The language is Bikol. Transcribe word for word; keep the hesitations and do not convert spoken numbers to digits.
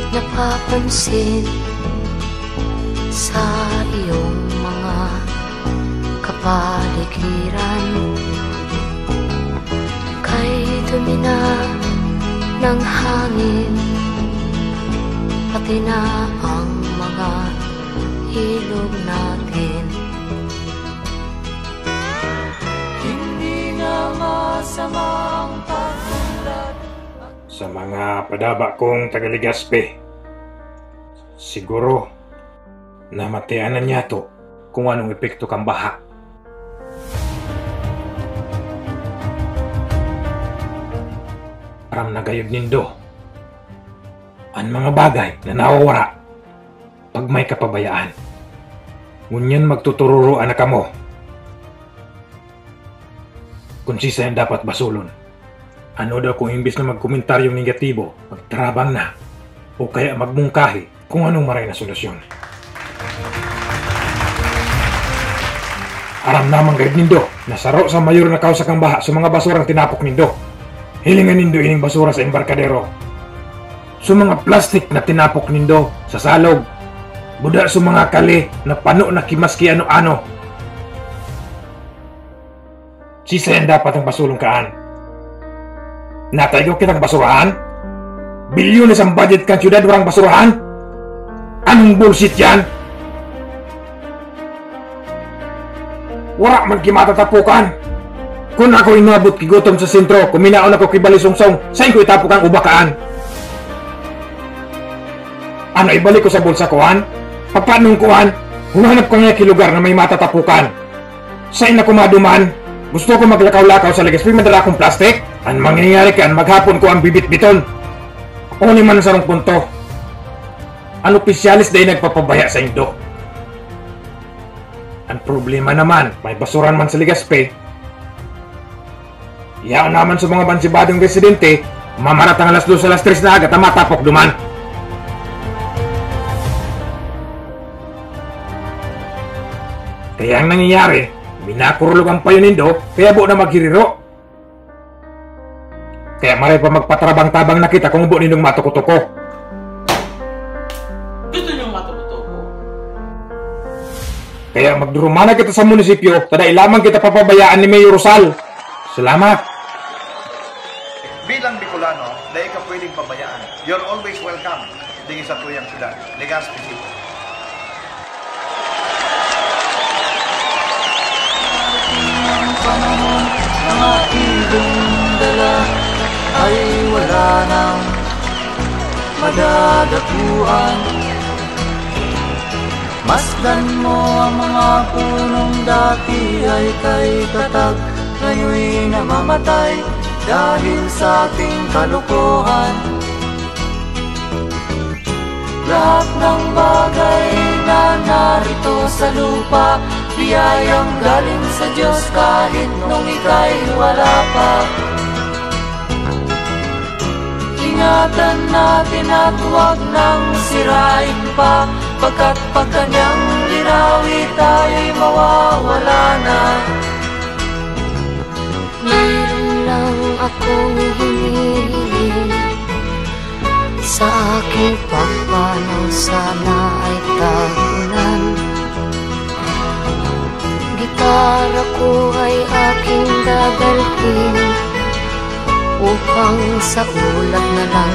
napapansin sa iyong mga kapaligiran. Kay dumi na ng hangin, pati na ang mga ilog natin. Hindi na masamang pagsulat. Sa mga padaba kong taga Legazpi, siguro namatian na niyato kung anong epekto kan baha. Aram na gayod nindo an mga bagay na nawawara pag may kapabayaan. Ngunyan magtutururoan na kamo kun siisay an dapat basulon. Ano daw kung imbis na magkomentaryong negatibo, magtarabang na o kaya magmungkahi kung anong maray na solusyon? Aram naman gayod nindo na saro sa mayor na kausa kan baha sa mga basurang tinapok nindo. Hilingan nindo ining basura sa embarkadero. Sa mga plastik na tinapok nindo sa salog, buda sa mga kali na pano na ki maski ano-ano. Siisay an dapat ang basulon kaan? Nataygon kitang basurahan? Bilyones ang budget kan syudad, warang basurahan? Anong bullshit yan? Wara man ki matatapokan. Kun ako inabot ki gutom sa sentro, kuminaon ako ki balisungsong, sain ko itapok an ubakaan? Ano, ibalik ko sa bulsa ko, han? Papanong ko, han? Humanap ka nga ki lugar na may matatapokan. Sain ako maduman? Gusto ko maglakaw-lakaw sa Legazpi, madara akong plastik? An mangyayari kan maghapon ko ang bibitbiton. Huli man sarong punto. An opisyalis dai nagpapabaya saindo. An problema naman, may basuran man sa Legazpi. Yaon naman sa mga bansibadong residente, mamaratang alas dos, alas tres na aga, ta matapok duman. Kaya ang nangyayari, minakurulog ang payo nindo, kaya bo na maghiriro. Kaya maray pa magpatrabang-tabang na kita kung bo nindong matuko-tuko. Gusto niyong matuko-tuko? Kaya magdurumana kita sa munisipyo, ta dai lamang kita papabayaan ni Mayor Rosal. Salamat. Bilang Bicolano, dai ka pwedeng pabayaan. You're always welcome. Digdi sa tuyang syudad, Legazpi City. Ang panahon na maibong dala ay wala nang madadakuan. Masdan mo ang mga punong dati ay kay katag, ngayon namamatay dahil sa ating kalokohan. Lahat ng bagay na narito sa lupa, biyayang galing sa Diyos kahit nung ika'y wala pa. Ingatan natin at huwag nang sirain pa, pagkat pag kanyang linawi tayo'y mawawala na. Mayroon lang akong hinihiling, sa aking pagpanaw sana ay tag-ulan. Gitara ko ay aking dadalhin, upang sa ulap na lang